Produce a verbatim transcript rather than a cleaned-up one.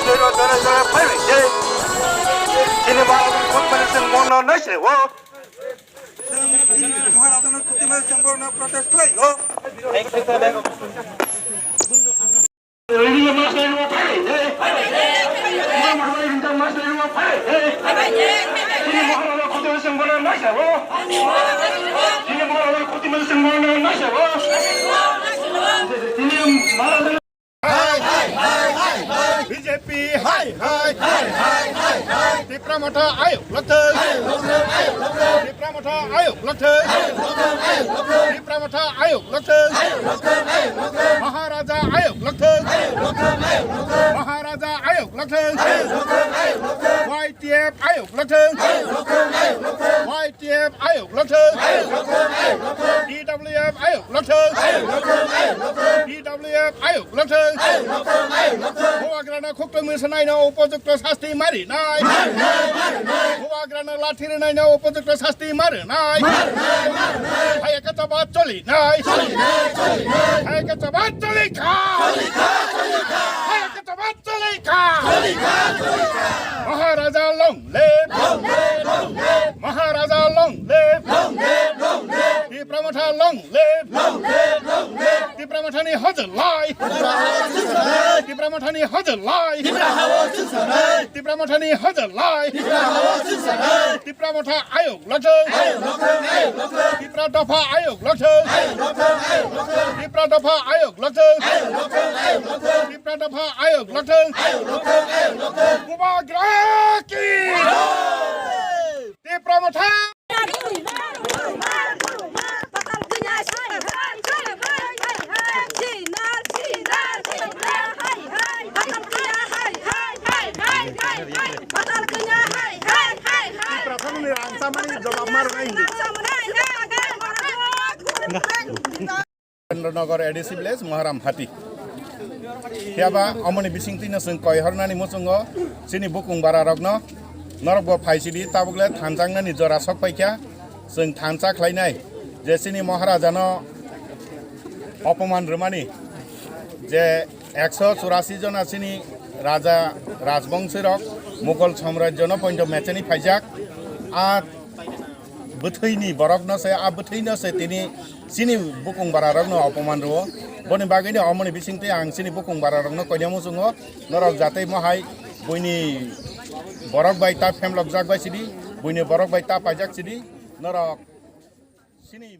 Jero jore jore phaibai je. Chini Maharajani khutmani chwng bono naisle o. Chini Maharajani khutmani chwng bono protest khlai o. Rili mas lai o phaibai je. Maharajani khutmani chwng bono naisle o. Chini Maharajani khutmani chwng bono naisle o. Chini Maharajani B J P hai hai hai hai hai hai. Tipra Motha ayuk lathai. Tipra Motha ayuk lathai. Tipra Motha ayuk lathai. Maharaja ayuk lathai. Maharaja ayuk lathai. Y T F ayuk lathai. Y T F ayuk lathai. D W F ayuk lathai. D W F ayuk lathai. Bubagrano khuktum sanai no upojukto sasti mari nai. Bubagrano lathiri nai no upojukto sasti mari nai. Hai ekta bat choli nai. Hai ekta bat choli kha. Hai ekta bat choli kha. Maharaja long live. Maharaja long live. Tipra Motha long live. Tipra Motha ni hojol lai. Tipra Motha ni hojol lai. Tipra Motha ni hojol lai. Tipra Motha ayuk lathai. Tipra Dopha ayuk lathai. Tipra Dopha ayuk lathai. Tipra Dopha ayuk lathai. Bubagra ki. Tipra Motha. Chandra Nagar A D C village, Maharam Hati. Phiya ba omoni bisingtwi no chwng koi hornani muchungo chini bukung bara rokno norok bo phai sidi, tabuk le thanjaknani jora sok paikha. Chwng thansa khlainai je chini Maharajano opoman rwmani je ekso churasi jona chini raja rajbongsi rok Mughal samrajyono poito mechani phaijak. A bwthwini borokno se, a bwthwino se tini chini bukung bara rokno opoman rwo. Boni bagwino omoni bisingtwi ang chini bukung bara rokno koina muchungo, norok jatwi mohai buini borok bai ta phemlok jak bai sidi, buini borok bai ta paijak sidi, norok chini